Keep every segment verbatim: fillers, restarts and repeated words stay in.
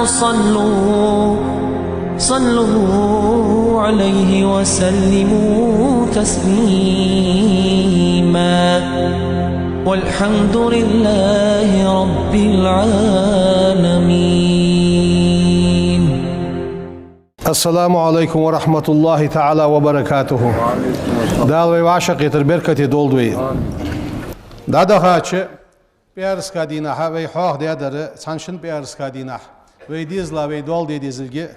صلوا صلوا عليه وسلموا تسليما. والحمد لله رب العالمين. السلام عليكم ورحمة الله تعالى وبركاته. Дала вай вӀашагӀкхетар беркате долда вай. ДӀадахача пӀаьраска дийнахьа вай хьоахадаьдар, цхьан шин пӀаьраска дийнахьа вай дезала, вай дола де дезалга,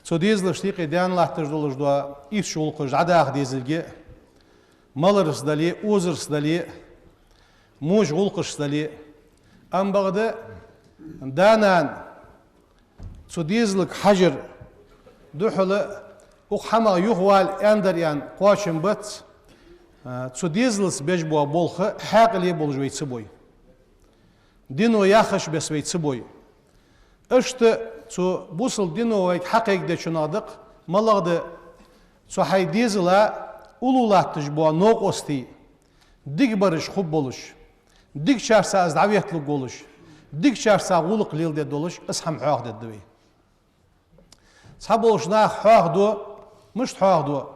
цу дезалашта юкъе даьнна латташ долаш дола ийрча гӀулакхаш дӀадаха дезалга, маларца дале, озарца дале, муж гӀулакхашца дале. Амма бакъда да-нана цу дезалга хьажар духьала укх хӀамах юхавала аьннадар аьнна кхоачам бац, а, цу дезалца беш бола болх хьаькъале болаш вай ца бой. Дино яхача беса вай ца бой. Иштта цу бусалба дино вайга хьакхайкадечунах да-кх, малагӀа да цу хьай дезала уллув латташ бола новкъостий, дика бараш хургболаш, дикачарца из дӀаветталургволаш, дикачарца гӀулакх леладергдолаш, из хӀама хьоахадергда вай. Цхьаболча наха хьоахаду, мишта хьоахаду?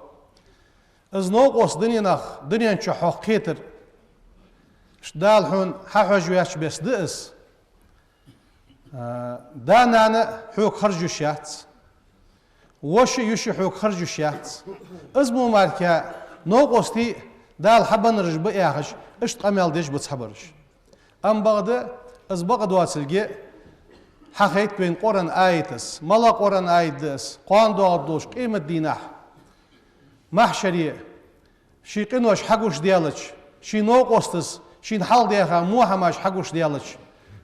Из новкъост дуненах, дунен чу хьох кхетар. Иштта Дала хьона хьахьожаваьча беса да из. А, да-нана хьога харжа йиш яц. Воша-йиша хьога харжа йиш яц. Из мо мара новкъостий Дала хьабеннараш ба яхаш, иштта къамаьл деш ба цхьабараш. Амма бакъда из бакъдоацилга хьахайт вайна Къуръан аятаца. МалагӀа Къуръан аят да из? Кхоана доагӀаргдолча къематдийнахьа махьшаре ший къинош хьагуш даьлча, ший новкъостаца шийна хьалха даьха во хӀамаш хьагуш даьлча,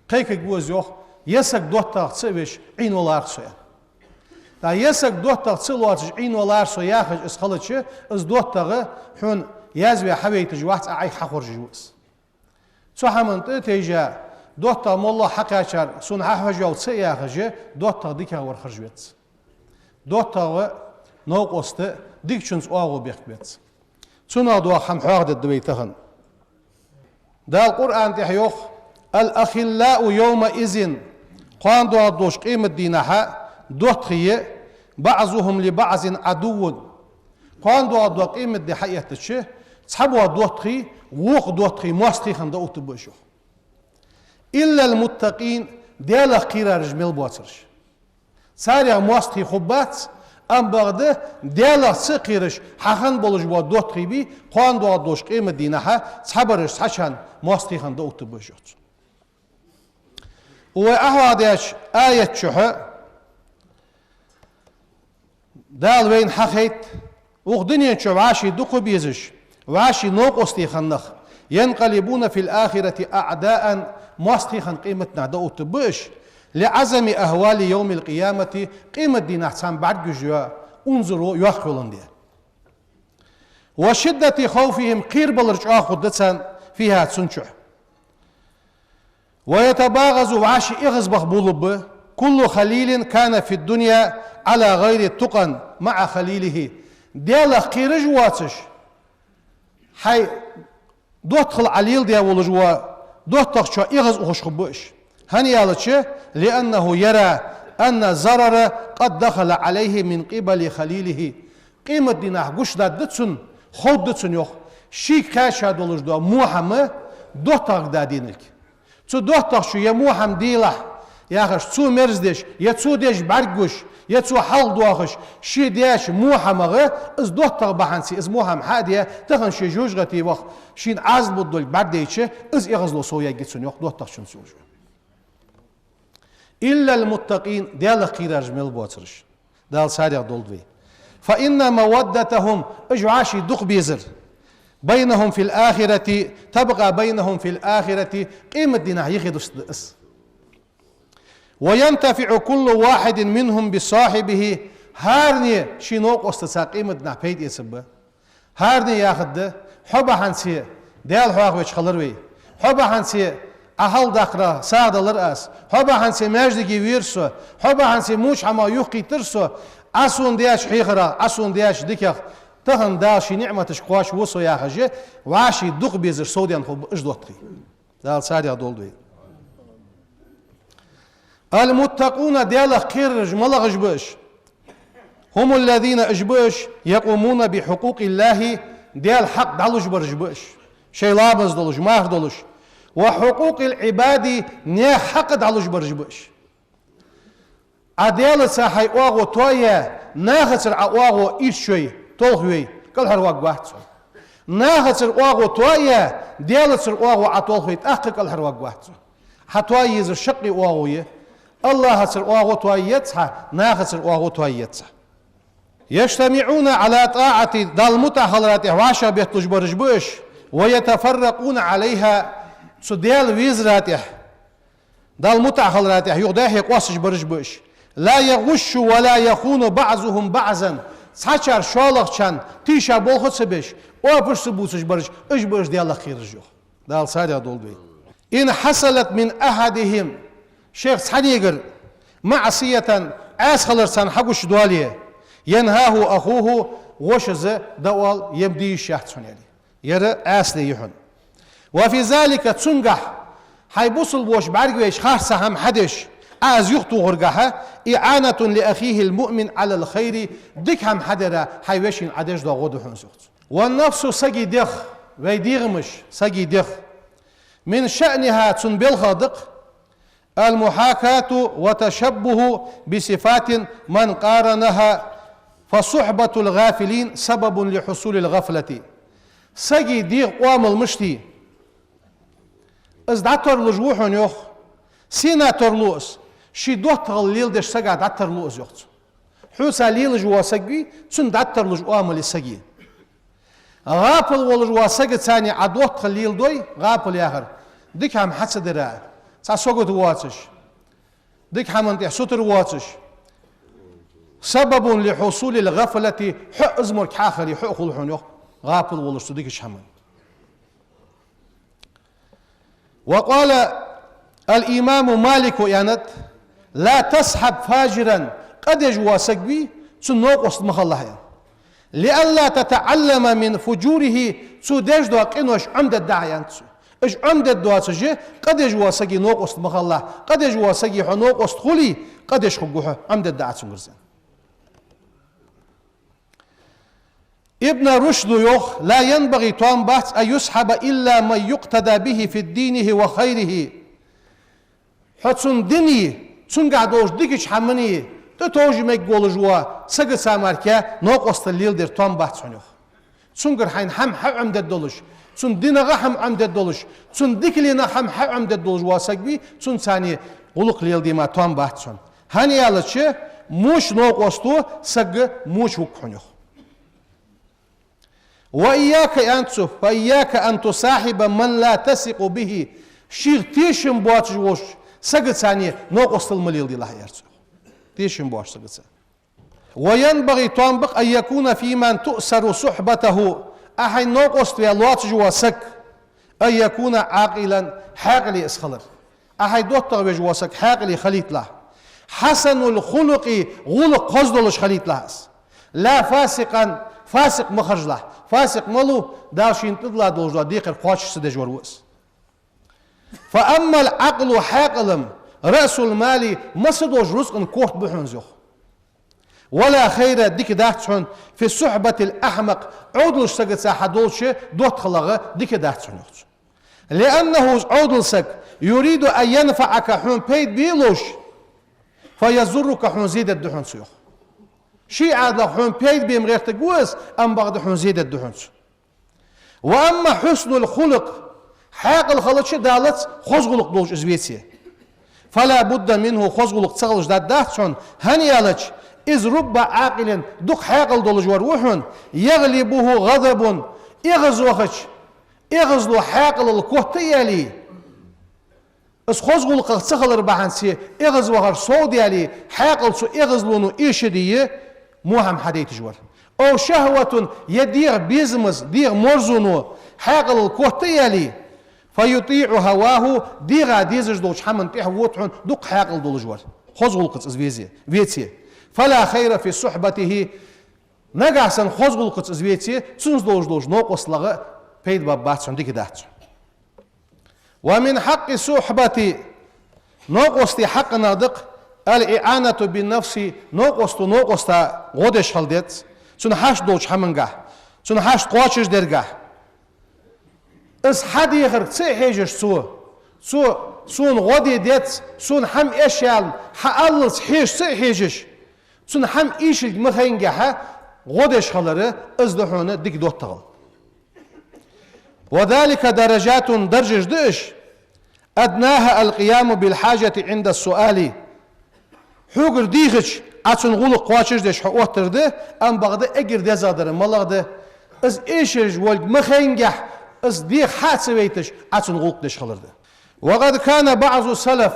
кхайкаргва из, йоах: «Ер саг доттагӀа ца а веш, Ӏийна валара со», — аьнна. ТӀаккха «Ер саг доттагӀа ца а лоацаш, Ӏийна валара со» яхаш из хилча, из доттагӀа хьона язваь хьавайташ вац, Ӏа Ӏайха хьахоржаш ва из. Цу хӀаман тӀа а тайжа, доттагӀа моллагӀа хьакхаьчар сона хьахьожаваьв ца а яхаш, доттагӀа дикагӀа вар харжа веза. ДоттагӀа, новкъост дикачунца оагӀув бехк бе беза. Цунах доагӀа хӀама хьоахадергда вай тахан. Дала Къуръан тӀа йоах: «الأخلاء يومئذ», кхоана доагӀаргдолча къематдийнахьа доттагӀий, «بعضهم لبعض عدو». Кхоана доагӀаргдола къематди хьаэттача, цхьабола доттагӀий вокха доттагӀий моастагӀий хинна дӀаоттаргба уж, йоах. «إلا المتقين», Даьлах кхерараш мел боацараш. Царех моастагӀий хургбац, амма бакъда Даьлах ца кхераш хьахинна болаш бола доттагӀий бий, кхоана доагӀаргдолча къематдийнахьа цхьабараш цхьачарна моастагӀий хинна дӀаоттаргба уж, йоах цо. Вай Ӏохьоахадаьча аята чухь Дала вайна хьахайт, укх дунен чу вӀаший дукха безаш, вӀаший новкъостий хинна нах, «ينقلبون في الآخرة أعداء», моастагӀий хинна къематдийнахьа дӀаоттаргба уж, «لعظم أهوال يوم القيامة», къематдийнахьа царна бӀаргагуш йола унзара йоккха йоландаь. «وشدة خوفهم», кхерабалар чӀоагӀа хургда царна, «فيها», цун чухь. «ويتباغض», вӀаший эгӀазбаха болаб, «كل خليل كان في الدنيا على غير تقى مع خليله». Даьлах кхераш воацаш, хьай доттагӀал Ӏолеладаь волаш вола доттагӀчоа эгӀазухаш хургба уж. ХӀана аьлча, «لأنه يرى أن الضرر قد دخل عليه من قبل خليله». Къематдийнахьа гуш даргда цунна, ховргда цунна, йоах, шийга кхаьча долаш дола во хӀама доттагӀага дадийналга. Цу доттагӀчо е во хӀама делахь яхаш, цо мерза деш, е цо деш бӀаргагуш, е цо хьалхадоахаш, ше деча во хӀамах из доттагӀа бахьанце из во хӀама хьа а даь, тахан ше жожагӀате ваха, шийна Ӏазап бергдолга бӀаргадайча, из эгӀазло совъяргья цунна, йоах, доттагӀчунца йолаш. «إلا المتقين», Даьлах кхерараш мел боацараш. Дала царех долда вай. «فإن مودتهم», уж вӀаший дукха безар, «بينهم في الآخرة، تبقى بينهم في الآخرة», къематдийнахьа юхедустаргда из. «وينتفع كل واحد منهم بصاحبه», хӀаране ший новкъостаца къематдийнахьа пайда эцаргба. ХӀаране яхаргда, хьо бахьанце Даьла хьоахавеча хилар вай. Хьо бахьанце Ӏа хьалхадаккхарах сагӀа далар аз. Хьо бахьанце маьждиге вера со. Хьо бахьанце моча хӀамах юхакхийттар со. Ӏа сона деча хьехарах, Ӏа сона деча диках тахан Дала ший ниӀматашка кхоачаву со яхаш, вӀаший дукха безаш совдаьнна хургба уж доттагӀий. Дала царех долда вай. المتقون, Даьлах кхерараш малагӀаш ба уж? هم الذين, уж ба уж, يقومون بحقوق الله, Даьла хьакъ дӀалуш бараш ба уж. Шоай ламаз долаш, марха долаш. وحقوق العباد, наьха хьакъ дӀалуш бараш ба уж. Ӏа Даьлаца хьай оагӀув тоаяь, нахацара Ӏа оагӀув ирча вай, толхаве, кӀалхарваргвац хьо. Нахацара оагӀув тоаяь, Даьлацара оагӀув Ӏа толхаве, тӀаккха кӀалхарваргвац хьо. Хьа тоае езар шаккхе оагӀув я. АллахӀацара оагӀув тоае еза хьа, нахацара оагӀув тоае еза хьа. يجتمعون على طاعة, Далла мутӀахьа хилара тӀа вӀашагӀбетталуш бараш ба уж, ويتفرقون عليها, цу Даьла везара тӀа, Далла мутӀахьа хилара тӀа юха дӀа-хьа къоасташ бараш ба уж. لا يغش ولا يخون بعضهم بعضا, цхьачар шоллагӀчарна тийша болх ца беш, оапаш ца бувцаш бараш, уж ба уж Даьлах кхераш, йоах. Дала царех долда вай. إن حصلت من أحدهم, шоайх цхьаннегара, معصية, Ӏаьса хилар царна хьагучадоале, ينهاه أخوه, вошас дӀаоал, е ма де йиш яц хьона, аьле. Ер Ӏаьса де я хьона. وفي ذلك, цунгахь, хьай бусалба воша бӀаргавайча харцахьа хӀама хьадеш, Ӏа из юхатохаргахьа, إعانة لأخيه المؤمن على الخير, дика хӀама хьадара хьай вешийна Ӏа деш дола гӀо да хьона из, йоах цо. والنفس, сага дегӀ, вай дегӀамаш, сага дегӀ, من شأنها, цун белхах да-кх, المحاكاة والتشبه بصفات من قارنها، فصحبة الغافلين سبب لحصول الغفلة. Сага дегӀа оамал мишта я? Из дӀатарлуш ва хьона, йоах. Сенах тарлу из? Ший доттагӀал леладеш сагах дӀатарлу из, йоах цо. Хьоца лелаш вола саг вий, цунна дӀатарлуш оамал я сага. ГӀапал волаш вола сагаца Ӏа доттагӀал леладой, гӀапал яхар, дика хӀама хьа ца дара, цхьа сагота воацаш, дика хӀаман тӀа сутара воацаш. سبب لحصول الغفلة, хьо из морг хьахаре, хьо а хул хьона, йоах, гӀапал волаш цу дикача хӀаман. وقال الإمام مالك, аьннад: لا تصحب فاجرا, къа деш вола саг вий, цунна новкъост ма хилалахь, аьнна. لئلا تتعلم من فجوره, цо деш дола къинош Ӏомадергда Ӏа, аьннад цо. Уж Ӏомадергдоацаш, къа деш вола сага новкъост ма хилалахь, къа деш вола сага хьо новкъост хуле, къа деш хургва хьо, Ӏомадергда Ӏа цунгара, аьнна. Ибн Рушда йоах: لا ينبغي, тоам бац, أن يصحب إلا من يقتدى به في دينه وخيره. Хьо цун дине, цунгахь долча дикача хӀамане тӀатовжа мегаш волаш вола сагаца мара новкъостал леладер тоам бац хьона, йоах. Цунгара хьайна хӀама хьаӀомадергдолаш, цун динагӀа хӀама Ӏомадергдолаш, цун дикаленагӀа хӀама хьаӀомадергдолаш вола саг вий, цунца гӀулакх леладе мара тоам бац хьона. ХӀана аьлча, моча новкъост сага моча вуг хьона, йоах. وإياك, аьннад цо, فإياك أن تصاحب من لا تثق به. Шийх тешам боацаш волча сагаца новкъостал ма леладелахь, аьннад цо. Тешам боацача сагаца. وينبغي, тоам ба-кх, أن يكون فيمن تؤثر صحبته. Ӏа хьайна новкъост ваь лоацаш вола саг, أن يكون عاقلا, хьаькъале из хилар. Ӏа хьай доттагӀа веш вола саг хьаькъале хилийталахь. حسن الخلق, гӀулакх хоза долаш хилийталахь из. لا فاسقا, фасикъ ма хержалахь. Фасикъ малув? Дала шийна тӀадилла долаш дола декхар кхоачаш ца деш вар ва из. فأما العقل, хьаькъал-м, رأس المال, массадолча рузкъан корта ба хьона из, йоах. ولا خير, дика дац хьона, في صحبة الأحمق, Ӏовдалча сагаца хьа долча доттагӀалагӀа дика дац хьона, йоах цо. لأنه, из Ӏовдала саг, يريد أن ينفعك, хьона пайда бе ловш, فيضرك, хьона зе дергда хьона цо, йоах. Ший Ӏаьдалах хьона пайда бе ма гӀертаргва из, амма бакъда хьона зе дергда хьона цо. وأما حسن الخلق, хьаькъал хилча а далац, хоза гӀулакх долаш из веце, فلا بد منه, хоза гӀулакх ца хилча даргдац хьона, хӀана аьлча, إذ رب عاقل, дукха хьаькъал долаш вар ва хьона, يغلبه غضب, эгӀазвахача, эгӀазло хьаькъалал котта а яьле, из хоза гӀулакхах ца хилар бахьанца эгӀазвахар совдаьле, хьаькъал цу эгӀазлоно эшаде, во хӀама хьадайташ вар. أو شهوة, е дегӀа безамца, дегӀа мерзоно хьаькъалал котта а яьле, فيطيع هواه, дегӀа дезаш долча хӀаман тӀехьа вода хьона дукха хьаькъал долаш вар, хоза гӀулакхаца из везе, веце. فلا خير في صحبته, нагахьа санна хоза гӀулакхаца из веце, цунца долаш долча новкъосталагӀа пайда баргбац хьона, дика дац хьона. ومن حق الصحبة, Новкъостий хьакъ нах дакъ, الإعانة بالنفس, новкъосто новкъоста гӀо деш хила деза, цун хьашт долча хӀамангахь, цун хьашт кхоачашдергахь. Из хьадехарг ца а хьежаш цо, цо сона гӀо де деза, сона хӀама эшаялна хьааллалца хьежа ца а хьежаш, цун хӀама ийшилга ма хайнгехьа гӀо деш хилар, из да хьона дика доттагӀал. وذلك درجات, даржаш да уж, أدناها القيام بالحاجة عند السؤال. Хьогара дийхача, Ӏа цун гӀулакх кхоачашдеш хьо оттар да, амма бакъда эггара дезагӀдар малагӀа да? Из эшаш волга ма хайнгехь, из деха хьа а ца вайташ, Ӏа цун гӀулакх деш хилар да. وقد كان بعض السلف,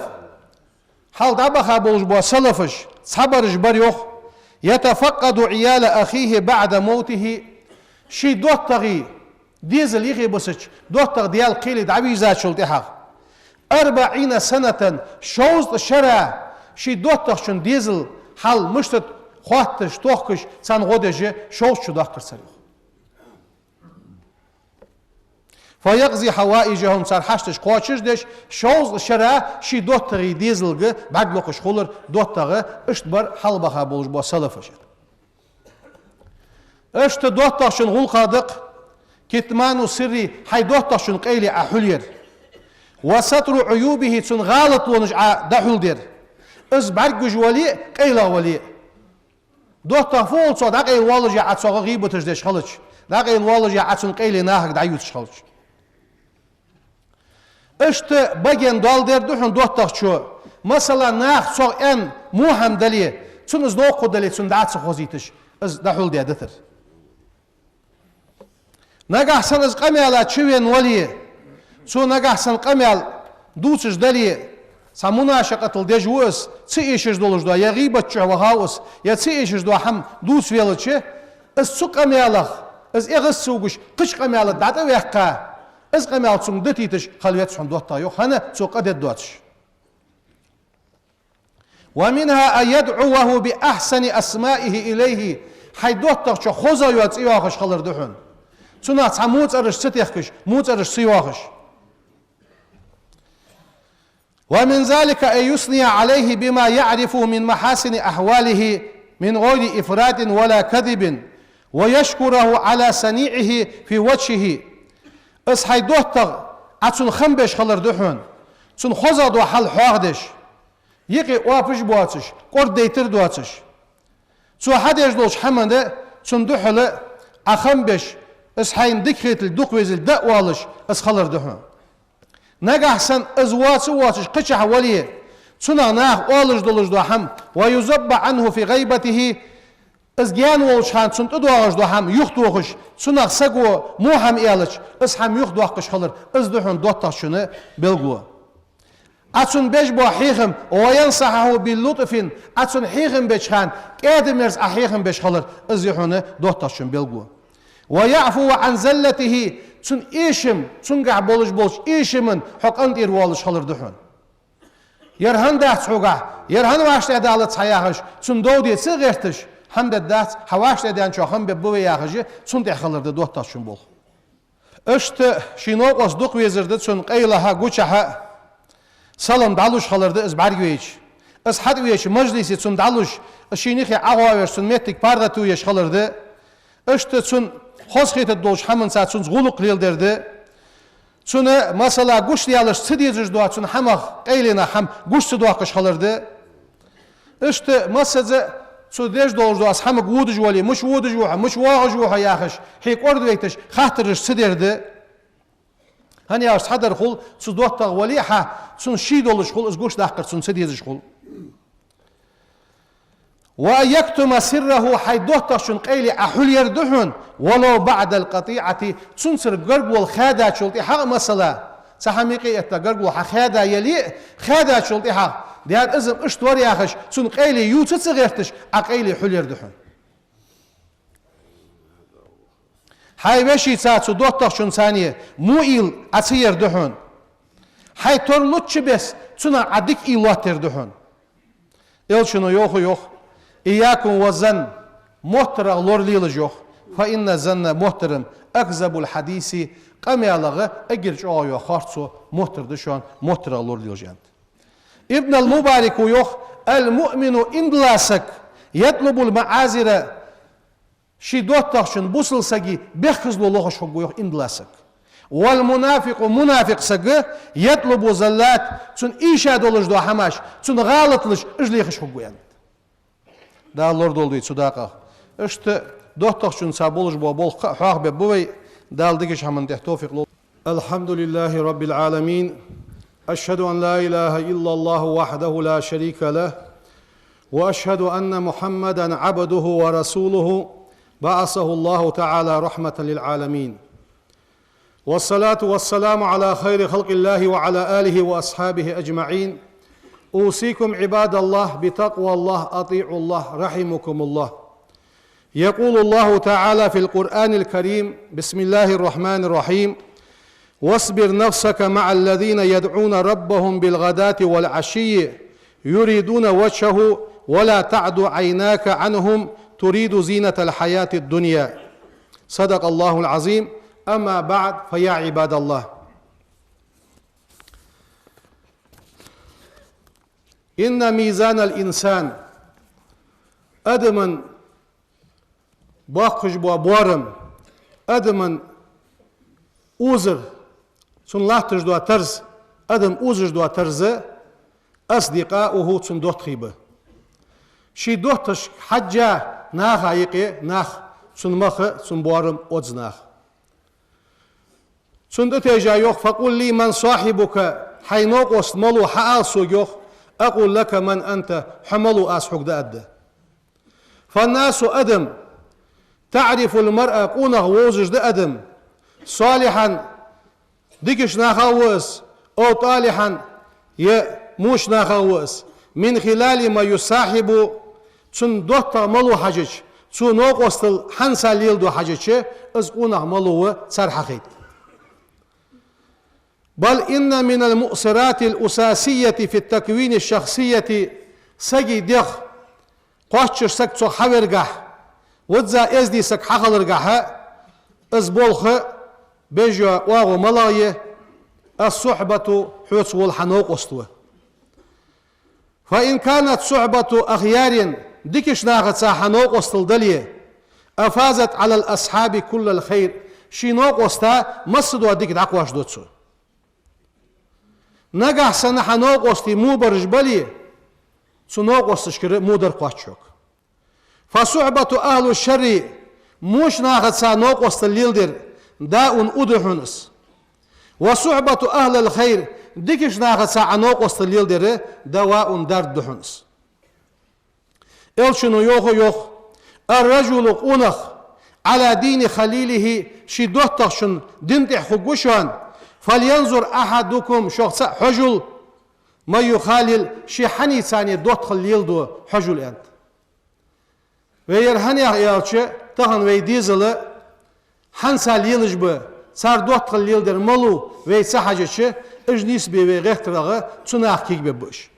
хьалха дӀабаха болаш бола салафаш, цхьабараш бар йоах, يتفقد عيال أخيه بعد موته, ший доттагӀий дезал юхебисача, доттагӀа Даьла кхеле дӀавийрзачул тӀехьагӀа, أربعين سنة, шовзткъа шера ший доттагӀчун дезал хьал мишта да хоатташ, тохкаш, царна гӀо деш шовзткъа шу доаккхар цар йоах. فيقضي حوائجهم, цар хьашташ кхоачашдеш, шовзткъа шера ший доттагӀий дезалга бӀарг локхаш хулар доттагӀа, иштта бар хьалха баха болаш бола салафаш. Иштта доттагӀчун гӀулакхех да-кх كتمان السر, хьай доттагӀчун къайле Ӏа хьулъяр, وستر عيوبه, цун гӀалатлонаш Ӏа дӀахьулдар. Из бӀаргагуш вале а, къайлагӀа вале а. ДоттагӀа фу оал цох дӀакъайла воаллашехь Ӏа цох гӀийбаташ деш хилча, дӀакъайла воаллашехь Ӏа цун къайле нахага дӀаювцаш хилча. Иштта баген доал дер да хьона доттагӀчо, масала, наха цох аьнна во хӀама дале, цунна из новкъа хургдале, цунна дӀа ца хозийташ, из дӀахьулдаь дитар. Нагахь санна из къамаьла чувена вале, цо нагахь санна къамаьл дувцаш дале, цхьа мунашакъатал деш ва из, ца эшаш долаш дола, е гӀийбат чу вахав из, е ца эшаш дола хӀама дувца велча, из цу къамаьлах, из эгӀаз ца вугаш, кхыча къамаьла дӀатӀаваьккха, из къамаьл цунга дитийташ хила веза хьона доттагӀа йоах, хӀана, цо къа дергдоацаш. ومنها أن يدعوه بأحسن أسمائه إليه, хьай доттагӀчох хозагӀа йола цӀи йоахаш хилар да хьона. Цунах цхьа муцӀараш ца техкаш, муцӀараш ца йоахаш. ومن ذلك أن يثني عليه بما يعرفه من محاسن أحواله من غير إفراط ولا كذب، ويشكره على صنيعه في وجهه. Из хьай доттагӀа, Ӏа цунна хам беш хилар да хьона, цун хозагӀа дола хьал хьоахадеш, юкъе оапаш боацаш, кӀордадайтар доацаш. Цо хьадеш долча хӀаманна цунна духьала Ӏа хам беш, из хьайна дика хеталга, дукха везалга дӀаоалаш, из хилар да хьона. Нагахь санна из воаца а воацаш кхычахьа вале, цунах наха оалаш долаш дола хӀама, ويذب عنه في غيبته, из гаьна волча хана цунна тӀадоагӀаш дола хӀама юхатохаш, цунах саго во хӀама аьлча, из хӀама юхадоаккхаш хилар, из да хьона доттагӀчун белгало. Ӏа цунна беш бола хьехам, وينصحه بلطف, Ӏа цунна хьехам беча хана кӀаьда-мерза Ӏа хьехам беш хилар, из я хьона доттагӀчун белгало. ويعفو عن زلته, цун эшам, цунгахь болаш болча эшамах хьо къинтӀера воалаш хилар да хьона. Ер хӀана дац хьогахь, ер хӀана вӀаштӀехьадалац хьа яхаш, цунна дов де ца гӀерташ, хӀама дергдац, хьа вӀаштӀехьадаьнначоа хам бергба вай яхаш, цунна тӀехь хилар да доттагӀчун болх. Иштта ший новкъост дукха везар да цунна къайлагӀа, гучахьа, салам дӀалуш хилар да из бӀаргавайча. Из хьатӀавеча мажлисе цунна дӀалуш, из шийна юхе ӀогӀавеш, цун моттиг паргӀато еш хилар да. Иштта цунна хоза хетаргдолча хӀаманца цунца гӀулакх леладер да. Цунна, масала, гуш даьлча ца дезаш дола цун хӀамах, къайленах хӀама гуш ца доаккхаш хилар да. Иштта массаза цо деш долаш дола из хӀамага водаш вале, мича водаш ва хьо, мича воагӀаш ва хьо яхаш, хье кӀордавайташ, хаттараш ца дер да. ХӀана аьлча цхьадар хул, цу доттагӀа вале а хьа, цунна ший долаш хул, из гуш даккхар цунна ца дезаш хул. وأن يكتم سره, хьай доттагӀчун къайле Ӏа хьулъяр да хьона, ولو بعد القطيعة, цунцара гаргало хаьдачул тӀехьагӀа, масала, цхьа хӀама юкъе этта гаргало хьа хаьда яле а, хаьдачул тӀехьагӀа, дера из-м иштта вар яхаш, цун къайле ювца ца гӀерташ, Ӏа къайле хьулъяр да хьона. Хьай вешийца, цу доттагӀчунцане во уйла Ӏа ца яр да хьона. Хьай тор лучча бесса цунах Ӏа дика уйла лоаттаяр да хьона. Элчано йоах, йоах: إياكم والظن, моттарах лоралелаш, йоах. فإن الظن, моттар-м, أكذب الحديث, къамаьлагӀа эггара чӀоагӀа йола харцо, моттар да шоана, моттарах лоралелаш, аьннад. Ибн ал-Мубарика йоах: «المؤمن иман дола саг, يطلب المعاذير, ший доттагӀчун, бусалба сага бехказло лохаш хургва йоах иман дола саг. والمنافق мунафикъ саг, يطلب الزلات, цун ийша долаш дола хӀамаш, цун гӀалаташ, уж лехаш хургва», — аьннад. Дала лорадолда вай цу дакъах. Иштта доттагӀчунца болаш бола болх кхы а хьоахабергба вай, Дала дикача хӀаман тӀа товфикъ лолда. الحمد لله رب العالمين. أشهد أن لا إله إلا الله وحده لا شريك له، وأشهد أن محمدا عبده ورسوله، بعثه الله تعالى رحمة للعالمين. والصلاة والسلام على خير خلق الله وعلى آله وأصحابه أجمعين. أوصيكم عباد الله بتقوى الله، أطيعوا الله، رحمكم الله. يقول الله تعالى في القرآن الكريم: بسم الله الرحمن الرحيم: واصبر نفسك مع الذين يدعون ربهم بالغداة والعشي يريدون وجهه ولا تعد عيناك عنهم تريد زينة الحياة الدنيا. صدق الله العظيم. أما بعد، فيا عباد الله، إن ميزان الإنسان, адаман боаккхаш бола боарам, адаман узар, цун латташ дола тарз, адам узаш дола тарз, أصدقاؤه, цун доттагӀий ба. Ший доттагӀашка хьежжа наха юкъе нах, цун мах, цун боарам оз нах. Цунна тӀатежа йоах: فقل لي من صاحبك, хьай новкъост малув, хьаала сога йоах, أقل لك من أنت, хьо малув, аз хьога дӀааргда. فالناس, адам, تعرف المرء, къонах вовзаш да адам, صالحا, дикача нахах ва из, أو طالحا, е воча нахах ва из, من خلال ما يصاحب, цун доттагӀа малув хьажача, цо новкъостал хьанца леладу хьажача, из къонах малув ва, цар хьахайт. بل إن من المؤثرات الأساسية في تكوين الشخصية, сага дегӀ кхоачаш, саг цох хьавергахьа, визза эздий саг хьахиларгахьа, из болх беш йола оагӀув малагӀа я: الصحبة, хьоца вола хьа новкъост ва. فإن كانت صحبة أخيار, дикача нахаца хьа новкъостал дале, أفاضت على الأصحاب كل الخير, ший новкъоста массадола дика дӀакхоачашду цо. Нагахьа санна хьа новкъостий во бараш бале, цу новкъосташкара во дар кхоач хьога. فصحبة أهل الشر, воча нахаца новкъостал леладер, داء, у да хьона из. وصحبة أهل الخير, дикача нахаца Ӏа новкъостал леладер, دواء, дарба да хьона из. Элчано йоах, йоах: الرجل, къонах, على دين خليله, ший доттагӀчун дина тӀа хургва шоана. فلينظر أحدكم, шух цаӀ хьожал, من يخالل, ше хьанца доттагӀал леладу хьожал, аьннад. Вай ер хьанех аьлча, тахан вай дезала хьанца лелаш ба, цар доттагӀал леладер малув вай ца хьажача, уж нийсбе вай гӀертарагӀа, цу наха кегабергба уж.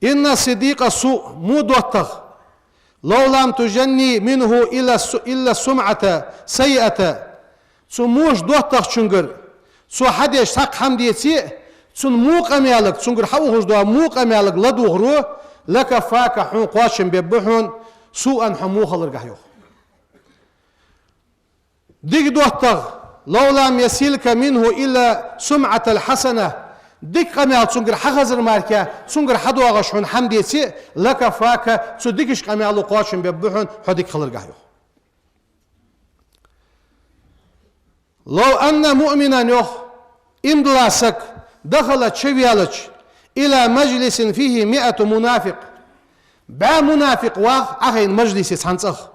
إن الصديق السوء, во доттагӀа, لو لم تجن منه إلا الس-, إلا السمعة السيئة, цу воча доттагӀчунгара цо хьадеш цхьаккха хӀама деце а, цун во къамаьлага, цунгара хьаухаш дола во къамаьлага ладувгӀар, لكفاك, хьона кхоачам бергба хьона, سوءا, хьо во хиларгахьа, йоах. Дика доттагӀа, لو لم يصلك منه إلا السمعة الحسنة, дика къамаьл цунгара хьахезар мара, цунгара хьадоагӀаш хьона хӀама деце а, لكفاك, цу дикача къамаьло кхоачам бергба хьона, хьо дика хиларгахьа, йоах. لو أن مؤمنا, йоах, иман дола саг, دخل, чувеллача, إلى مجلس فيه مائة منافق, бӀаь мунафикъ вагӀа Ӏохайна мажлисе цхьан цӀагӀа,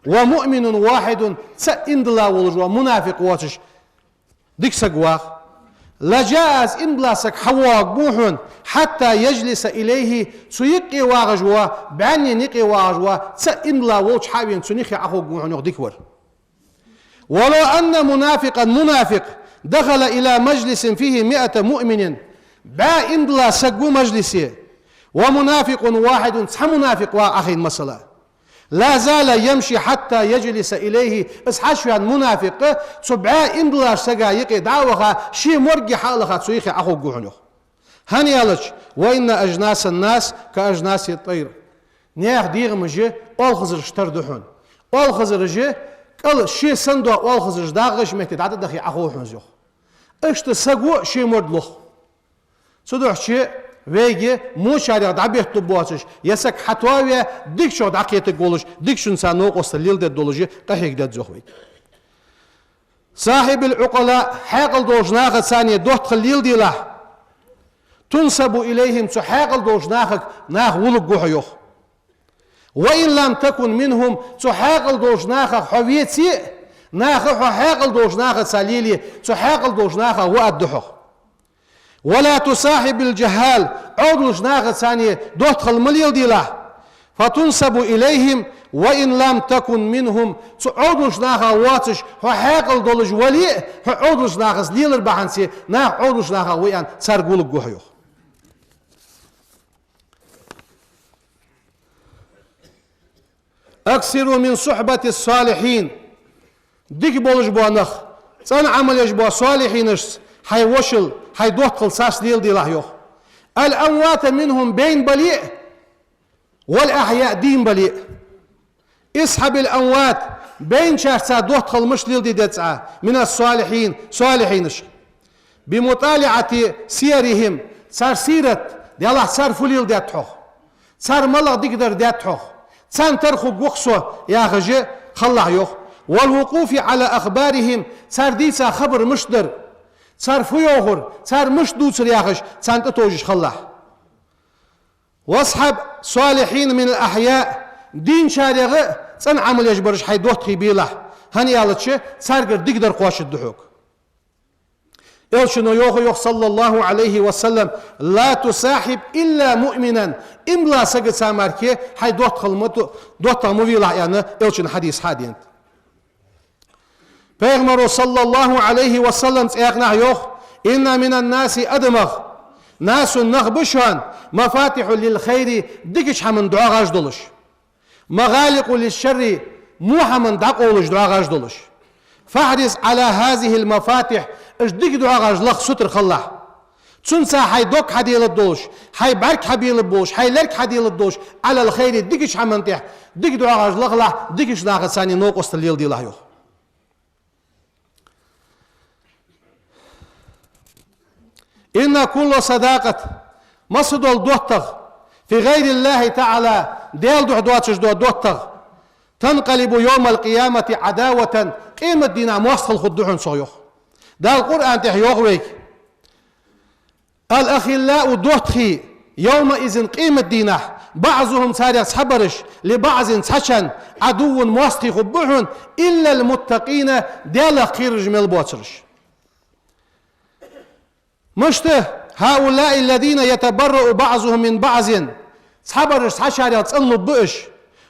ومؤمن واحد, цаӀ иман дола волаш вола, мунафикъ воацаш дика саг вагӀа, لجاء, из иман дола саг хьавоагӀаргва хьона, حتى يجلس إليه, цу юкъе вагӀаш вола, бӀаьннена юкъе вагӀаш вола цаӀ иман дола волча хьа а вена, цун юххе Ӏоховргва хьона, йоах, дика вар. ولو أن منافقا, мунафикъ, دخل إلى مجلس فيه مائة مؤمن, бӀаь иман дола саг ва мажлисе, ومنافق واحد, цхьа мунафикъ вагӀа Ӏохайна, масала, لا زال يمشي حتى يجلس إليه, из хьачувена мунафикъ цу бӀаь иман долча сага юкъе дӀа а ваха, ше моргге хьа а лаха, цу юххе Ӏоховргва хьона, йоах. ХӀана аьлча: «وإن أجناس الناس كأجناس الطير». Наьха дегӀамаш оалхазарашта тара да хьона. Оалхазараш, кӀал ше санна дола оалхазараш даггара метте дӀатӀадахе Ӏохов хьона из, йоах. Иштта саго ший морд лох. Цудухьа вайга мочарех дӀабетталуш боацаш, е саг хьатоаве, дикачох дӀакхетаргволаш, дикачунца новкъостал леладергдолаш, къахьегадергда, йоах, вайга. «صاحب العقلاء», хьаькъал долча нахаца цхьана доттагӀал леладелахь. «تنسب إليهم», цу хьаькъал долча нахага наха вулларгва хьо, йоах. «وإن لم تكن منهم», цу хьаькъал долча нахах хьо веце а, наха хьо хьаькъал долча нахаца лелае, цу хьаькъал долча нахах ва аргда хьох. «ولا تصاحب الجهال», Ӏовдалча нахаца цхьана доттагӀал ма леладелахь. «فتنسب إليهم وإن لم تكن منهم», цу Ӏовдалча нахах воацаш, хьо хьаькъал долаш вале а, хьо Ӏовдалча нахаца лелар бахьанца, наха Ӏовдалча нахах ва аьнна, царга вулларгва хьо, йоах. «أكثروا من صحبة الصالحين». Дика болаш бола нах, цӀена Ӏамал еш бола салихӀинашца хьай вошал, хьай доттагӀал царца леладелахь, йоах. «الأموات منهم», байна бале а, «والأحياء», дийна бале а. «اصحب الأموات», байначарца доттагӀал мишта леладе деза Ӏа, «من الصالحين», салихӀинашца. «بمطالعة سيرهم», цар сират, делахь цар фу леладаьд хьох, цар малагӀа дикадар даьд хьох, царна тара хургва-кх со яхаш хилалахь, йоах. «والوقوف على أخبارهم», цар дийца хабар мишта дар, цар фу йоахар, цар мишта дувцар яхаш, царна тӀатовжаш хилалахь. «واصحب صالحين من الأحياء», дийначарех а цӀена Ӏамал еш бараш хьай доттагӀий белахь, хӀана аьлча царгара дикадар кхоачаргда хьога. Элчано йоах, йоах, صلى الله عليه وسلم: «لا تصاحب إلا مؤمنا», иман дола сагаца мара хьай доттагӀал ма ду-, доттагӀа ма велахь аьнна, Элчан хьадис хьадийнад. Пайхамаро, صلى الله عليه وسلم, цхьаькханахьа йоах: «إن من الناس», адамех, «ناس», нах ба шоана, «مفاتيح للخير», дикача хӀаман догӀаш долаш. «مغاليق للشر», во хӀаман дӀакъовлаш догӀаш долаш. «فاحرص على هذه المفاتيح», уж дика догӀаш лаха сутара хилалахь. Цунца хьай дог хьаделаргдолаш, хьай бӀарг хьабеларгболаш, хьай лерг хьаделаргдолаш, «على الخير», дикача хӀаман тӀа дика догӀаш лахалахь, дикача нахаца цхьана новкъостал леладелахь, йоах. «إن كل صداقة», массадола доттагӀа, «في غير الله تعالى», Даьла духьа доацаш дола доттагӀа, «تنقلب يوم القيامة عداوة», къематдийнахьа моастагӀал хургда хьона цох, йоах. Дала Къуръан тӀа йоах вайга: «الأخلاء», доттагӀий, «يومئذ», къематдийнахьа, «بعضهم», царех цхьабараш, «لبعض», цхьачарна, «عدو», моастагӀий хургба хьона, «إلا المتقين», Даьлах кхерараш мел боацараш. Мишта? «هؤلاء الذين يتبرأ بعضهم من بعض», цхьабараш цхьачарех цӀенлургба уж.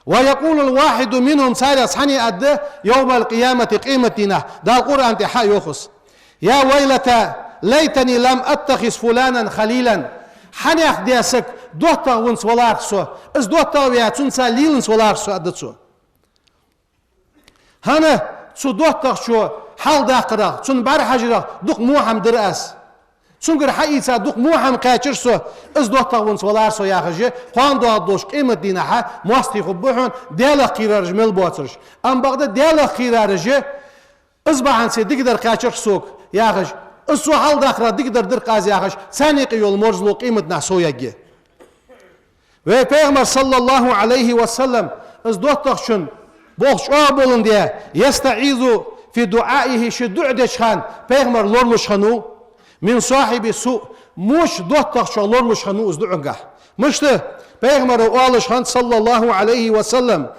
«ويقول الواحد منهم», царех цхьанне аргда, «يوم القيامة», къематдийнахьа, Дала Къуръан тӀа хьа йоах из: «يا ويلتى ليتني لم أتخذ فلانا خليلا». Хьанех да саг, доттагӀа ваьннаца валарах со, из доттагӀа ваь, цунца лелаеннаца валарах со, аргда цо. ХӀана, цу доттагӀчо хьалдаккхарах, цун бӀарахьажарах дукха во хӀама дир аз. Цунгара хьаийца дукха во хӀама кхаьчар со, из доттагӀа ваьннаца валар со яхаш, кхоана доагӀаш долча къематдийнахьа моастагӀий хургба хьона Даьлах кхерараш мел боацараш. Амма бакъда Даьлах кхерараш, из бахьанца дикадар кхаьчар сога яхаш, из цо хьалдаккхарах дикадар дир аз яхаш, царна юкъе йола мерзало къематдийнахьа совъяргья. Вай Пайхамар, صلى الله عليه وسلم, из доттагӀчун болх чӀоагӀа боландаь, «يستعيذ في دعائه», ший дуӀа деча хана Пайхамар лоралуш хиннав, «من صاحب سوء», воча доттагӀчох лоралуш хиннав из дуӀангахьа. Мишта? Пайхамаро оалаш хиннад, صلى الله عليه وسلم: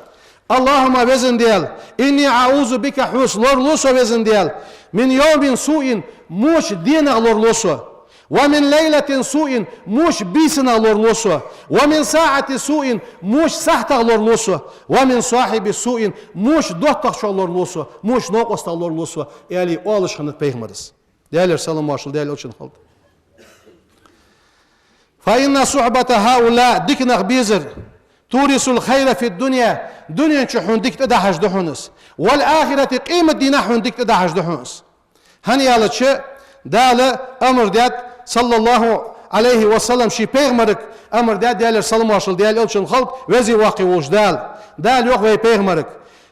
«اللهم», везан Даьла, «إني أعوذ بك», хьоца лоралу со, везан Даьла, «من يوم سوء», воча денах лоралу со, «ومن ليلة سوء», воча бийсанах лоралу со, «ومن ساعة سوء», воча сахьтах лоралу со, «ومن صاحب سوء», воча доттагӀчох лоралу со, воча новкъостах лоралу со, аьле, оалаш хиннад Пайхамара. Даьлера салам-моаршал Даьла Элчанна хилда. «فإن صحبة هؤلاء», дика нах безар, «تورث الخير في الدنيا», дунен чу хьона дика тӀадахьаш да хьона из, «والآخرة», къематдийнахьа хьона дика тӀадахьаш да хьона из. ХӀана аьлча, Дала амар даьд, صلى الله Ӏалайхи ва саллам, ший пайхамарга амар даьд, Даьлера салам-моаршал Даьла элчанна хилда, веза-воккха волча Дала. Дала йоах вай пайхамарга: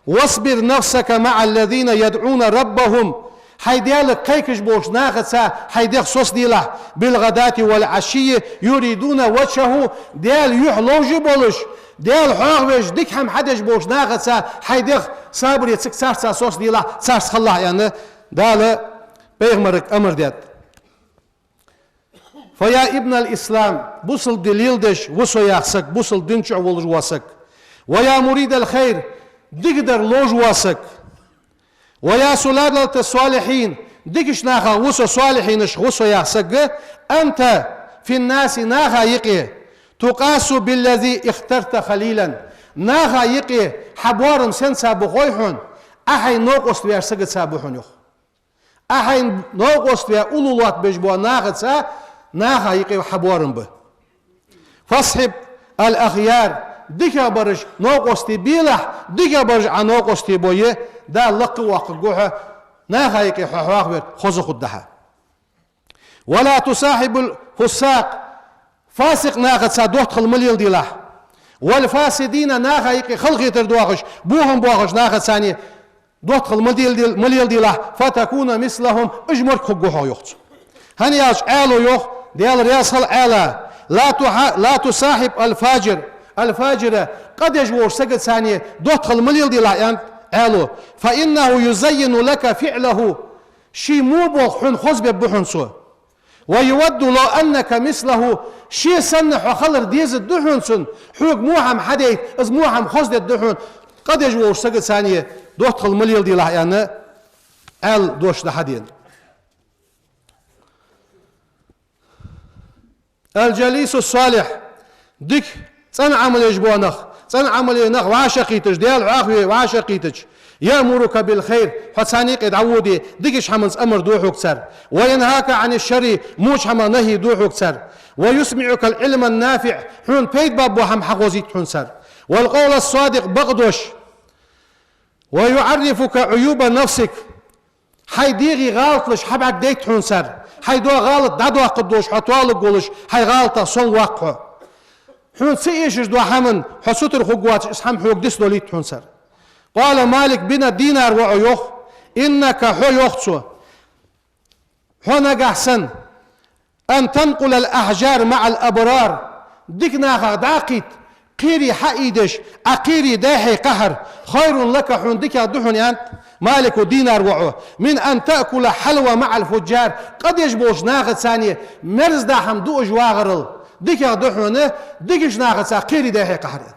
«واصبر نفسك مع الذين يدعون ربهم». Хьай Даьлага кхайкаш болча нахаца хьай дегӀ соцаделахь, «بالغداة والعشي يريدون وجهه», Даьла юхь ловш болаш, Даьла хьоахавеш, дика хӀама хьадеш болча нахаца хьай дегӀ сабаре цига царца соцаделахь, царца хилалахь, аьнна, Дала пайхамарга амар даьд. «فيا ابن الإسلام», бусалба ди леладеш ва со яха саг, бусалба дина чу волаш вола саг. «ويا مريد الخير», дикадар ловш вола саг. «ويا سلالة الصالحين», дикача нахах ва со, солихьинашках ва со яха саг. «أنت في الناس», наха юкъе, «تقاس بالذي اخترت خليلا», наха юкъе хьа боарам сенца ба хой хьона, Ӏа хьайна новкъост веш сагаца ба хьона, йоах. Ӏа хьайна новкъост веш, уллув лоаттабеш бола нахаца, наха юкъе хьа боарам ба. «فاصحب الأخيار», дикагӀбараш новкъостий белахь, дикагӀбараш Ӏа новкъостий бой, Дала лакха воаккхаргва хьо, наха юкъе хьо хьоахавар хоза хургда хьа. «ولا تصاحب الفساق», фасикъ нахаца доттагӀал ма леладелахь. «والفاسدين», наха юкъе халахетар доахаш, бохам боахаш нахаца доттагӀал ма леладел-, ма леладелахь, «فتكون مثلهم», уж морг хургва хьо, йоах цо. ХӀана аьлча Ӏаьлас йоах, Даьла раьза хилва Ӏаьлас: «لا تح-, لا تصاحب الفاجر», الفاجر, къа деш волча сагаца доттагӀал ма леладелахь, аьннад Ӏаьлас. «فإنه يزين لك فعله», ший во болх хьона хозбергба хьона цо. «ويود لو أنك مثله», ше санна хьо хилар дезаргда хьона цунна, хьога во хӀама хьадайта, из во хӀама хоздергда хьона, къа деш волча сагаца доттагӀал ма леладелахь, аьнна, Ӏаьлас дош да хьадена. «الجليس الصالح», дика, цӀена Ӏамал еш бола нах, цӀена Ӏамал е нах вӀашагӀкхийтача, Даьла хьоахаве вӀашагӀкхийтача, «يأمرك بالخير», хьо царна юкъе дӀаводе, дикача хӀаманца амар ду хьога цар, «وينهاك عن الشر», воча хӀамах нахьи ду хьога цар, «ويسمعك العلم النافع», хьона пайда бола хӀама хьахозийт хьона цар, «والقول الصادق», бакъдош, «ويعرفك عيوب نفسك», хьай дегӀа гӀалаташ хьабӀаргадайт хьона цар, хьай дола гӀалат дӀадоаккхаргдолаш, хьо тоалургволаш, хьай гӀалатах сомаваккха хьо. Хьона ца эшаш дола хӀама хьо сутара хургвоацаш, из хӀама хьога дицдолийт хьона цар. «قال مالك بن دينار», воӀо йоах: «إنك», хьо, йоах цо, хьо нагахь санна, «أن تنقل الأحجار مع الأبرار», дика нахах дӀакхийтта, кхерий хьаийдеш, Ӏа кхерий дӀа-хьа кхахьар, «خير لك», хьона дикагӀа да хьона, аьннад Малику Динара воӀо, «من أن تأكل الحلوى مع الفجار», къа деш болча нахаца мерза дола хӀама дуаш вагӀарал дикагӀа да хьона, дикача нахаца кхерий дӀа-хьа кхахьар, аьннад.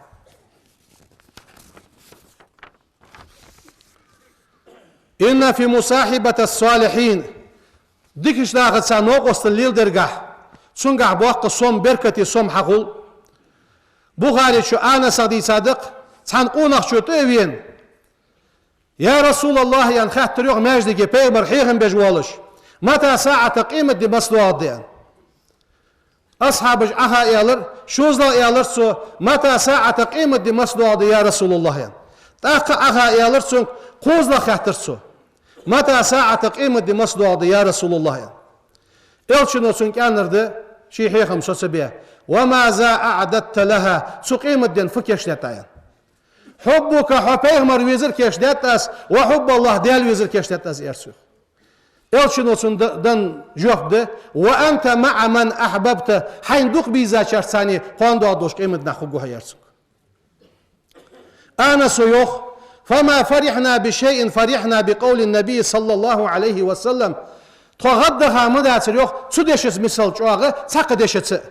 «إن في مصاحبة الصالحين», дикача нахаца новкъостал леладергахь, цунгахь боккха сом, беркате сом хьахул. Бухаре чу Анаса дийцад-кх, цхьан къонахчо тӀа а вена: «يا رسول الله», аьнна, хаьттар йоах маьждиге, пайхамар хьехам беш волаш: «متى الساعة», къематди маца доагӀаргда, аьнна. Асхьабаша Ӏаха аьлар, шозлагӀа аьлар цо: «متى الساعة», къематди маца доагӀаргда, я Расулаллахь, аьнна. ТӀаккха Ӏаха аьлар цунга, кхозлагӀа хаьттар цо: «متى الساعة», къематди маца доагӀаргда, я Расулаллахь, аьнна. Элчано цунга аьннар да, ший хьехам со ца бе: «وماذا أعددت لها», цу къематден фу кийчдаьд Ӏа, аьнна. «حبك», хьо пайхамар везар кийчдаьд аз, «وحب الله», Даьла везар кийчдаьд аз, аьлар цо. Элчано цунна д-, даь жоп да: «وأنت مع من أحببت», хьайна дукха безачарца кхоана доагӀаш долча къематдийнахьа хургва хьо, аьлар цунга. Анаса йоах: «فما فرحنا بشيء فرحنا بقول النبي صلى الله عليه وسلم». Тхо гӀаддаха ма дацар, йоах, цу дешаца мисал чӀоагӀа, цхьаккха дешаца.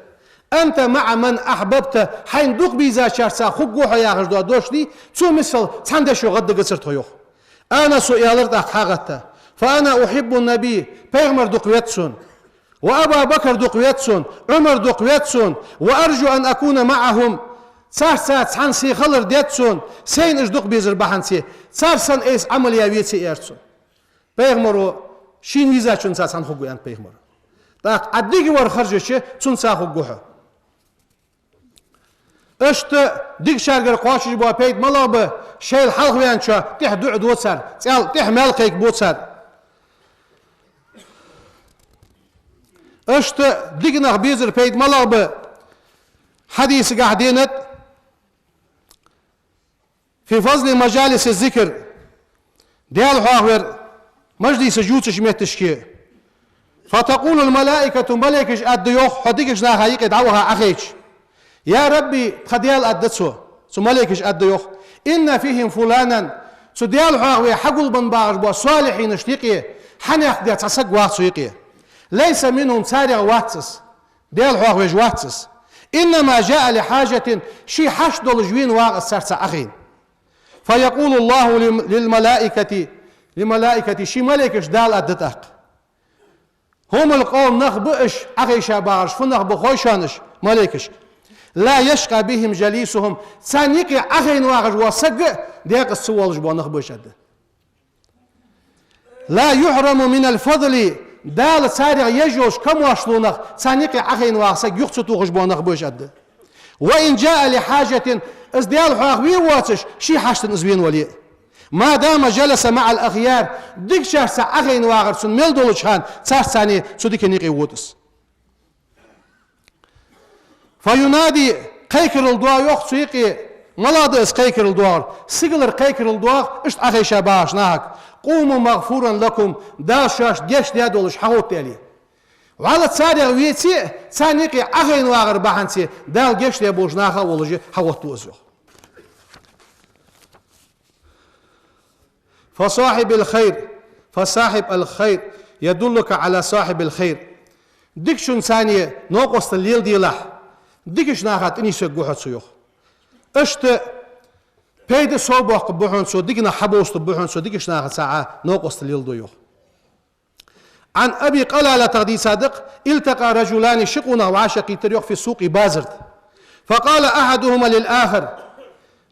«أنت مع من أحببت», хьайна дукха безачарца хургва хьо яхаш дола дош дий, цу мисал цхьан дешо гӀаддагацар тхо, йоах. Анаса аьлар тӀаккха хьагӀатта: «فأنا أحب النبي», пайхамар дукха веза сона, «وأبا بكر», дукха веза сона, Ӏумар дукха веза сона, «وأرجو أن أكون معهم», царца цхьана се хилар деза сона, сайна уж дукха безар бахьанца, цар санна айса Ӏамал яь веце, аьлар цо. Пайхамаро шийна везачунца цхьана хургва, аьннад пайхамаро. ТӀаккха Ӏа дика вар харжача, цунца хургва хьо. Иштта дикачаргара кхоачаш бола пайда малагӀа ба: шоайла хьалхаваьнначоа тӀехьа дуӀа ду цар, цӀел тӀехьа маьл кхайкабу цар. Иштта диканах безар пайда малагӀа ба? Хьадисагахь денад: في فضل مجالس الذكر, Даьла хьоахавар мажлисаш ювцача метташка. فتقول الملائكة, малейкаша аргда йоах, хьо дикача наха юкъе дӀаваха Ӏохайча: يا رب, тха Даьла, аргда цо, цу малейкаша аргда йоах, إن فيهم فلانا, цу Даьла хьоахаве хьагулбенна багӀаш бола салихӀинашта юкъе хьанехк даь цхьа саг вац цу юкъе. ليس منهم, царех вац из, Даьла хьоахавеш вац из. إنما جاء لحاجة, ший хьашт долаш вена вагӀа из царца Ӏохайна. فيقول الله للم-, للملائكة, للملائكة, ший малейкашта Дала аргда тӀаккха: هم القوم, нах ба уж, Ӏохайша багӀаш, фу нах ба хой шоана уж, малейкаш. لا يشقى بهم جليسهم, царна юкъе Ӏохайна вагӀаш вола саг а декъаза ца воалаш бола нах ба уж, аргда. لا يحرم من الفضل, Дала царех еш йолча камоаршалонах царна юкъе Ӏохайна вагӀа саг юха ца тохаш бола нах ба уж, аргда. وإن جاء لحاجة, из Даьла хьоахаве воацаш, ший хьаштана из вена вале а. ما دام جلس مع الأخيار, дикачарца Ӏохайна вагӀар цунна мел долча хана, царца цхьана цу дикан юкъе вода из. فينادي, кхайкарал доагӀа йоах цу юкъе. МалагӀа да из кхайкарал доагӀар? Сигалара кхайкарал доагӀа иштта Ӏохайша багӀача нахага: قوموا مغفورا لكم, Дала шоашта гешт даь долаш хьаховта, аьле. ВӀалла царех веце а, царна юкъе Ӏохайна вагӀар бахьанце Дала гешт даь болча наха а волаш хьаховттаргва из, йоах. فصاحب الخير، فصاحب الخير يدلك على صاحب الخير. Дикачунца цхьана новкъостал леладелахь, дикача наха тӀанийсвергва хьо цо, йоах. Иштта пайда совбоаккхаргба хьона цо, дика нах хьабовзаргба хьона цо, дикача наха цхьана новкъостал леладой, йоах. عن أبي قلالة, дийцад йоах: التقى رجلان, ши къонах вӀашагӀкхийттар йоах, في السوق, базар тӀа. فقال أحدهما للآخر,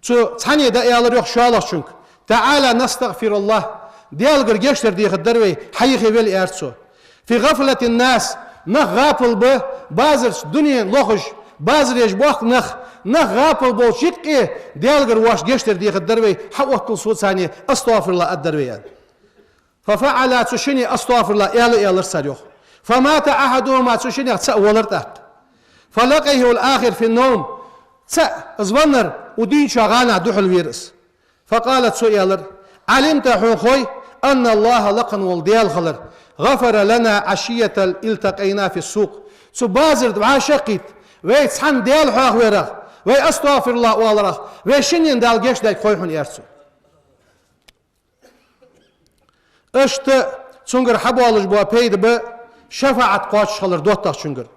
цу цхьанне дӀааьлар йоах шоллагӀчунга: تعال نستغفر الله, Даьлагара гешт дар дехаргдар вай, хьаюхе велахь, аьлар цо. في غفلة الناس, нах гӀапал ба, базар чу дуне лохаш, базар еш боахк нах, нах гӀапал болча юкъе Даьлагара воашта гешт дар дехаргдар вай, хьаоттал со царна, أستغفر الله аргдар вай, аьнна. ففعلا, цу шинне أستغفر الله аьле а аьлар цар, йоах. فمات أحدهما, цу шиннех цаӀ велар тӀаккха. فلقيه الآخر في النوم, цаӀ из веннар укх дийнача гӀанахь духьалвера из. فقال, цо аьлар: علمت, хьона хой, أن الله, лакха вола Даьла хилар, غفر لنا عشية التقينا في السوق, цу базар тӀа вӀашагӀкхийтта, вай цхьана Даьла хьоахаварах, вай أستغفر الله оаларах, вай шиннена Дала гешт даьд хой хьона, аьлар цо. Иштта цунгара хьабоалаш бола пайда ба шафаӀат кхоачаш хилар доттагӀчунгара.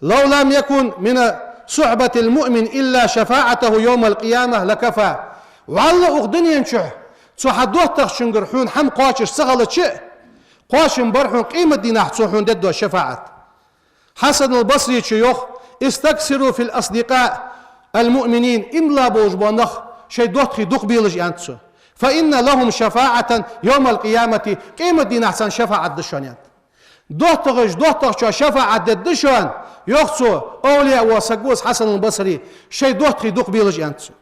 لو لم يكن من صحبة المؤمن إلا شفاعته يوم القيامة لكفى. ВӀалла укх дунен чу цу хьа доттагӀчунгара хьона хӀама кхоачаш ца хилча а, кхоачам бар хьона къематдийнахьа цо хьона дергдола шафаӀат. Хьасан аль-Басрийс йоах: استكثروا في الأصدقاء المؤمنين, иман дола болаш бола нах шоай доттагӀий дукха белаш, аьннад цо. فإن لهم شفاعة يوم القيامة, къематдийнахьа царна шафаӀат да шоана, аьннад. ДоттагӀаша доттагӀчоа шафаӀат дергда шоана, йоах цу овлияъ вола саг ва из Хьасан аль-Басри, шоай доттагӀий дукха белаш, аьннад цо.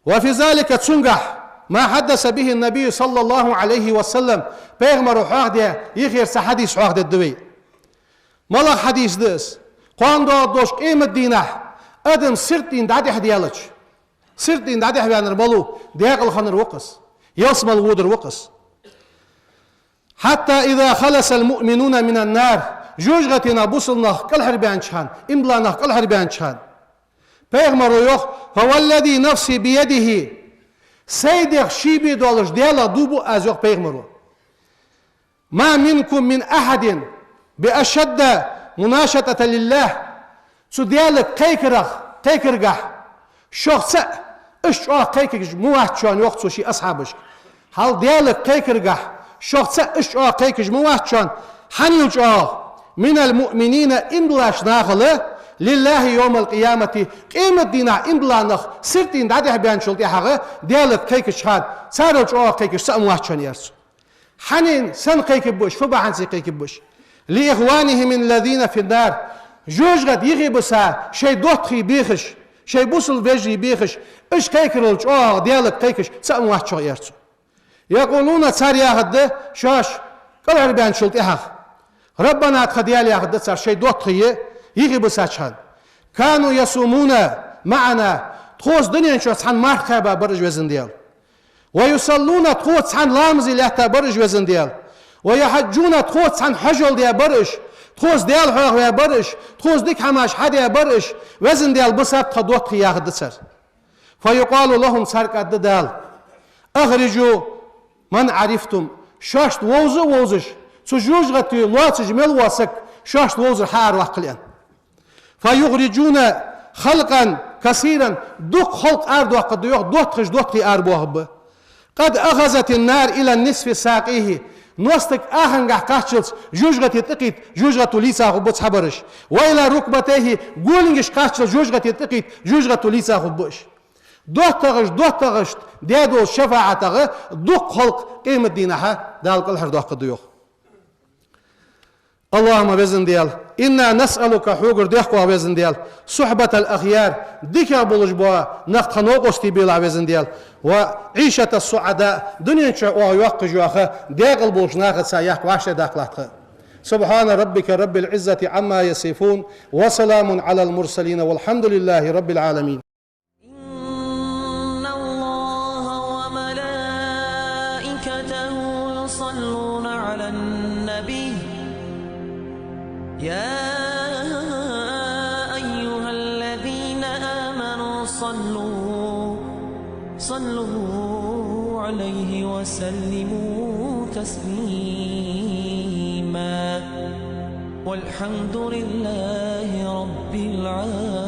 وفي ذلك, цунгахь, ما حدث به النبي صلى الله عليه وسلم, пайхамаро хьоахадаь, юхера цхьа хьадис хьоахадергда вай. МалагӀа хьадис да из? Кхоана доагӀаргдолча къематдийнахьа адам сират тӀа дӀатӀехдаьлча, сират тӀа дӀатӀехваьннар малув? Даькъала хиннар ва-кх из, ялсмала водар ва-кх из. حتى إذا خلص المؤمنون من النار, жожагӀатенах бусалба нах кӀалхарбаьннача хана, иман дола нах кӀалхарбаьннача хана, пайхамаро йоах: فوالذي نفسي بيده, сай дегӀ ший бе долаш Даьлах дув буъ аз, йоах пайхамаро. ما منكم من أحد بأشد مناشدة لله, цу Даьлага кхайкарах, кхайкаргахь шох цаӀ иштта чӀоагӀа кхайкаш ма вац шоана, йоах цо ший асхьабашка. Хьал Даьлага кхайкаргахь шох цаӀ иштта чӀоагӀа кхайкаш ма вац шоана, хьанал чӀоагӀа, من المؤمنين, иман долаш нахал, لله يوم القيامة, къематдийнахьа иман дола нах сират тӀа дӀатӀехбаьнначул тӀехьагӀа Даьлага кхайкача хана, царел чӀоагӀа кхайкаш цаӀ ма вац шоана, аьлар цо. Хьанна санна кхайкаргба уж, фу бахьанца кхайкаргба уж? لإخوانهم الذين في النار, жожагӀате юхебиса шоай доттагӀий бехаш, шоай бусалба вежарий бехаш, уж кхайкарал чӀоагӀа Даьлага кхайкаш цаӀ ма вац шоана, аьлар цо. يقولون, цар яхаргда, шоаш кӀалхарбаьнначул тӀехьагӀа: ربنا, тха Даьла, яхаргда цар, шоай доттагӀий, йихи бисача хана. كانوا يصومون معنا, тхоца дунен чу цхьана марха кхаьба бар уж, Везан Даьла. ويصلون, тхоца цхьана ламазий лаьтта бар уж, Везан Даьла. ويحجون, тхоца цхьана хьажол даь бар уж, тхоца Даьла хьоахаваь бар уж, тхоца дика хӀамаш хьадаь бар уж, Везан Даьла, бисаб тха доттагӀий, яхаргда цар. فيقال لهم, царга аргда Дала: أخرجوا من عرفتم, шоашта вовза а вовзаш, цу жожагӀате лоацаш мел вола саг, шоашта вовзар хьаараваккхале, аьнна. فيخرجون خلقا كثيرا, дукха халкъ арадоаккхаргда, йоах, доттагӀаш доттагӀий арабоахаргба. قد أخذت النار إلى نصف ساقيه, ностага ахангахьа кхаччалца жожагӀате тӀакхийтта, жожагӀато лийца хургба цхьабараш. وإلى ركبتيه, голенгашка кхаччалца жожагӀате тӀакхийтта, жожагӀато лийца хургба уж. ДоттагӀаш доттагӀашта даь долча шафаӀатагӀа дукха халкъ къематдийнахьа Дала кӀалхардоаккхаргда, йоах. اللهم, Везан Даьла, إنا نسألك, хьогара дех оаха, Везан Даьла, صحبة الأخيار, дикагӀа болаш бола нах тха новкъостий белахь, Везан Даьла, وعيشة السعداء, дунен чу оаха йоаккхаш йола даькъала болча нахаца яхка вӀаштӀехьадаккхалахь тха. سبحان ربك رب العزة عما يصفون، وسلام على المرسلين، والحمد لله رب العالمين. إن الله وملائكته يصلون على النبي، يا أيها الذين آمنوا صلوا، صلوا عليه وسلموا تسليما. والحمد لله رب العالمين.